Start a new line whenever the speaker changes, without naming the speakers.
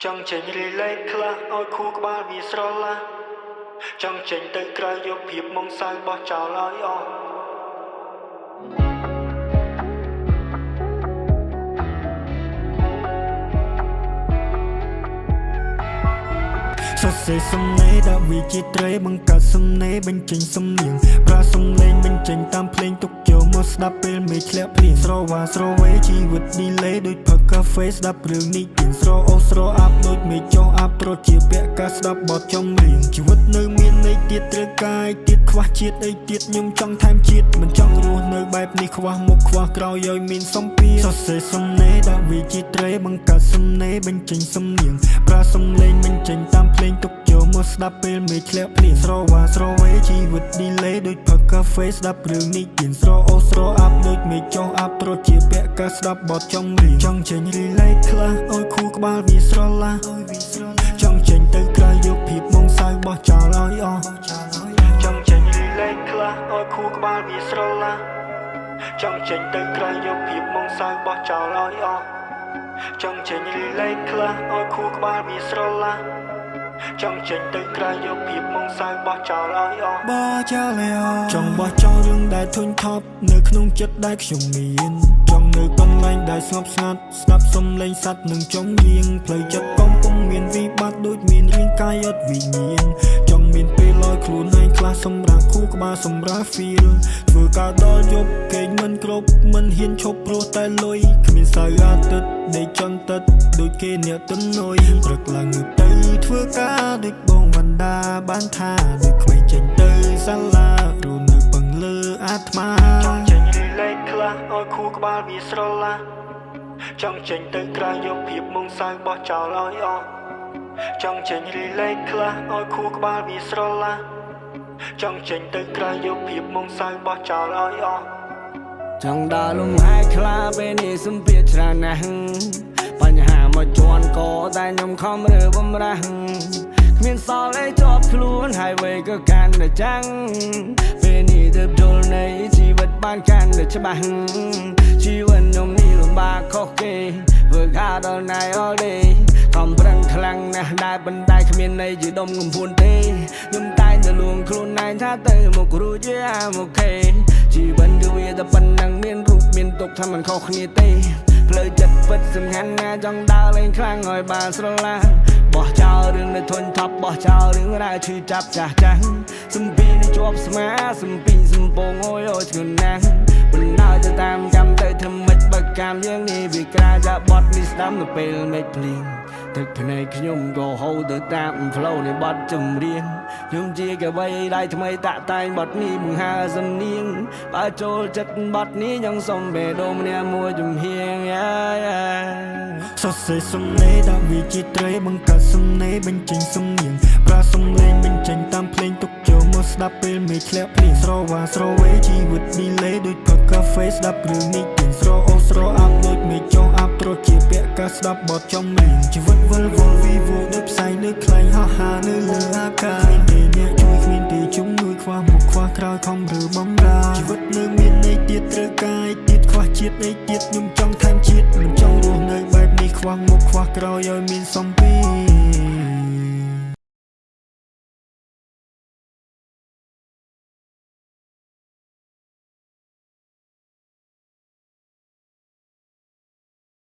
ចង់ចេញ relax ខ្លះឲ្យខួរក្បាលវាស្រឡាចង់ចេញទៅក្រៅយកភាពមងសៅបោះចោលឲ្យអស់ សរសេរសំណេរដាក់វាជាត្រីបង្កើតសំណេរបញ្ចេញសំនៀងប្រើសំឡេងបញ្ចេញតាមភ្លេងទុកចូលមកស្ដាប់ពេលមេឃធ្លាក់ភ្លៀងស្រវ៉ាស្រវេជីវិត delay ដូចផឹកកាហ្វេស្ដាប់រឿងនេះទៀងស្រអូស្រអាប់ដូចមេឃចុះអាប់ត្រជាពាក់ការស្ដាប់បទចម្រៀងជីវិតនៅមានន័យទៀតត្រូវកាយទៀតខ្វះជាតិអីទៀតខ្ញុំចង់ថែមជាតិមិនចង់រស់នៅបែបនេះខ្វះមុខខ្វះក្រោយឲ្យមានសំពីសរសេរសំណេរដាក់វាជាត្រីបង្កើតសំណេរបញ្ចេញសំនៀងប្រើសំឡេងបញ្ចេញតាមភ្លេងទុកចូលមកស្ដាប់ពេលមេឃធ្លាក់ភ្លៀងស្រវ៉ាស្រវេជីវិត delay ដូចផឹកកាហ្វេស្ដាប់រឿងនេះទៀងស្រអូស្រអាប់ដូចមេឃចុះអាប់ត្រជាពាក់ការស្ដាប់បទចម្រៀងចង់ចេញ relax ខ្លះឲ្យខួរក្បាលវាស្រឡាចង់ចេញទៅក្រៅយកភាពមងសៅបោះចោលឲ្យអស់ចង់ចេញ relax ខ្លះឲ្យខួរក្បាលវាស្រឡាចង់ចេញទៅក្រៅយកភាពមងសៅបោះចោលឲ្យអស់ចង់ចេញ relax ខ្លះឲ្យខួរក្បាលវាស្រឡាចង់ចេញទៅក្រៅយកភាពមងសៅបោះចោលឲ្យអស់បោះចោលឲ្យអស់ចង់បោះចោលរឿងដែលធុញថប់នៅក្នុងចិត្តដែលខ្ញុំមានចង់នៅកន្លែងដែលស្ងប់ស្ងាត់ស្ដាប់សំឡេងសត្វនិងចម្រៀងផ្លូវចិត្តកំពុងមានវិបត្តិដូចមានរាងកាយអត់វិញ្ញាណចង់មានពេលឲ្យខ្លួនឯងខ្លះសម្រាប់ខួរក្បាលសម្រាប់ feel ធ្វើការដល់យប់គេងមិនគ្រប់មិនហ៊ានឈប់ព្រោះតែលុយគ្មានសៅរ៍អាទិត្យដេកចន្ទិតដូចគេអ្នកទំនុយព្រឹកឡើងងើបទៅធ្វើការដូចបងវណ្ដាបានថាដូចក្មេងចេញទៅសាលារស់នៅពឹងលើអាត្មាចង់ចេញ relax ខ្លះឲ្យខួរក្បាលវាស្រឡាចង់ចេញទៅក្រៅយកភាពមងសៅបោះចោលឲ្យអស់ចង់ចេញ relax ខ្លះឲ្យខួរក្បាលវាស្រឡាចង់ចេញទៅក្រៅយកភាពមងសៅបោះចោលឲ្យអស់
ចង់ដើរលំហែខ្លាពេលនេះសំពាធច្រើនណាស់បញ្ហាមកជន់កតែខ្ញុំខំរើបំរាស់គ្មានសល់អីជាប់ខ្លួន highway ក៏កាន់តែចាំងពេលនេះទើបយល់នៃជីវិតបានកាន់តែច្បាស់ជីវិតខ្ញុំនេះលំបាកខុសគេ work hard all night all day ខំប្រឹងខ្លាំងណាស់ដែរប៉ុន្តែគ្មានន័យជាដុំកំភួនទេខ្ញុំតែងតែលួងខ្លួនឯងថាទៅមុខរួច yeah I'm okay ជីវិតគឺវាតែប៉ុណ្ណឹងមានរូបមានទុកថាមិនខុសគ្នាទេផ្លូវចិត្តពិតសំខាន់ណាស់ចង់ដើរលេងខ្លាំងឲ្យបានស្រឡាបោះចោលរឿងនៅធុញថប់បោះចោលរឿងរ៉ាវឈឺចាប់ចាស់ចាស់សំពីនេះជាប់ស្មាសំពីសំពងអូយអូយធ្ងន់ណាស់បណ្ដោយទៅតាមកម្មទៅធ្វើម៉េចបើកម្មយើងនេះវាក្រាចាបត់នេះស្ដាំនៅពេលមេឃភ្លៀងទឹកភ្នែកខ្ញុំក៏ហូរទៅតាម flow នៃបទចម្រៀងខ្ញុំជាកវីដៃថ្មីតាក់តែងបទនេះបង្ហើសំនៀងបើចូលចិត្តបទនេះខ្ញុំសុំបេះដូងម្នាក់មួយជំហៀង yeah.
សរសេរសំណេរដាក់វាជាត្រីបង្កើតសំណេរបញ្ចេញសំនៀងប្រើសំឡេងបញ្ចេញតាមភ្លេងទុកចូលមកស្ដាប់ពេលមេឃធ្លាក់ភ្លៀងស្រវ៉ាស្រវេជីវិត delay ដូចផឹកកាហ្វេស្ដាប់រឿងនេះទៀងស្រអូស្រអាប់ដូចមេឃចុះអាប់ត្រជាពាក់ការស្ដាប់បទចម្រៀងជីវិតវិលវល់វីវដូចផ្សែងនៅខ្លែងហោះហើរនៅលើអាកាសគ្មានទេអ្នកជួយគ្មានទេជំនួយខ្វះមុខខ្វះក្រោយខំរើបំរាជីវិតនៅមានន័យទៀតត្រូវការអីទៀតខ្វះជាតិអីទៀតខ្ញុំចង់ថែមជាតិមិន